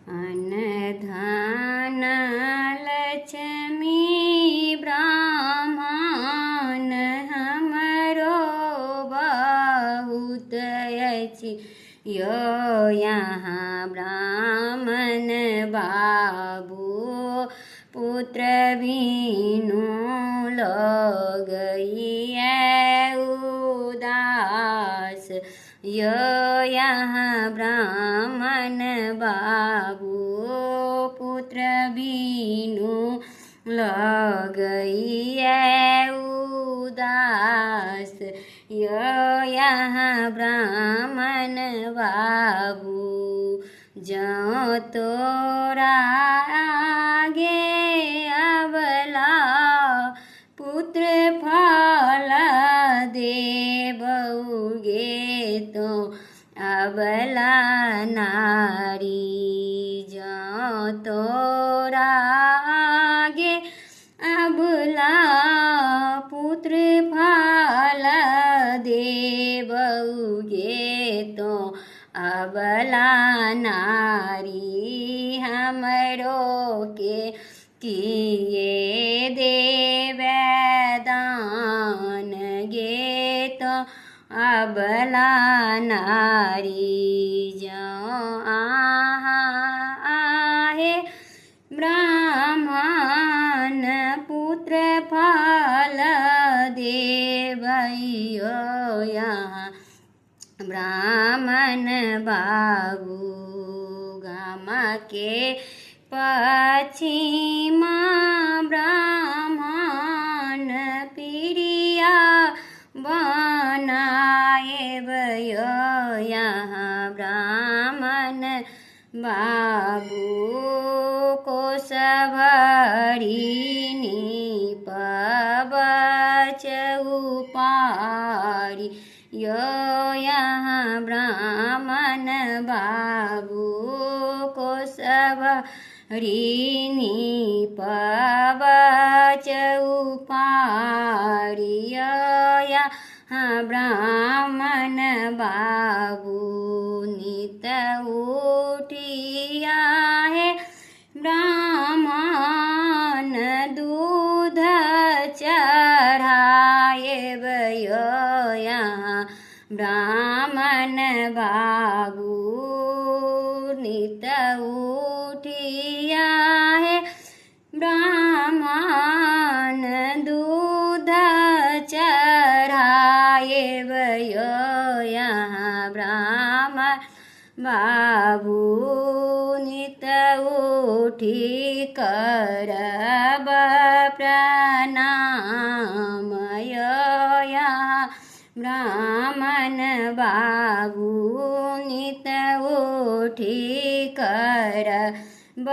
अनधन लक्ष्मी ब्राह्मण हमरो बहुत अछि यौ यहाँ ब्राह्मण बाबू पुत्र बिनु लगैए उदास यौ यहाँ ब्राह्मण बाबू पुत्र बिनु लगैए उदास यौ यहाँ ब्राह्मण बाबू जँ तोरा आगे अबला पुत्र फल देबौ गे तो अबला नारी जँ तोरा आगे अबला पुत्र फल देबौ गे तो अबला नारी हमरो के किए देवे दान गे तो अबला नारी जँ अहाँ आहे ब्राह्मण पुत्र फल देबैयो यहाँ ब्राह्मण बाबू गामके पछिमा ब्राह्मण प्रिया बनाएब यौ यहाँ ब्राह्मण बाबू कोश भरि नीपब चौपारी यौ यहाँ ब्राह्मण बाबू कोश भरि नीपब चौपारी यौ यहाँ ब्राह्मण बाबू नित उठिया हे ब्राह्मण दूध चढ़ाएब यौ यहाँ ब्राह्मण बाबू नित उठिया हे ब्राह्मण दूध चढ़ाएब यौ यहाँ ब्राह्मण बाबू नित उठि करब प्रणाम यौ यहाँ ब्राह्मण बाबू नित उठि करब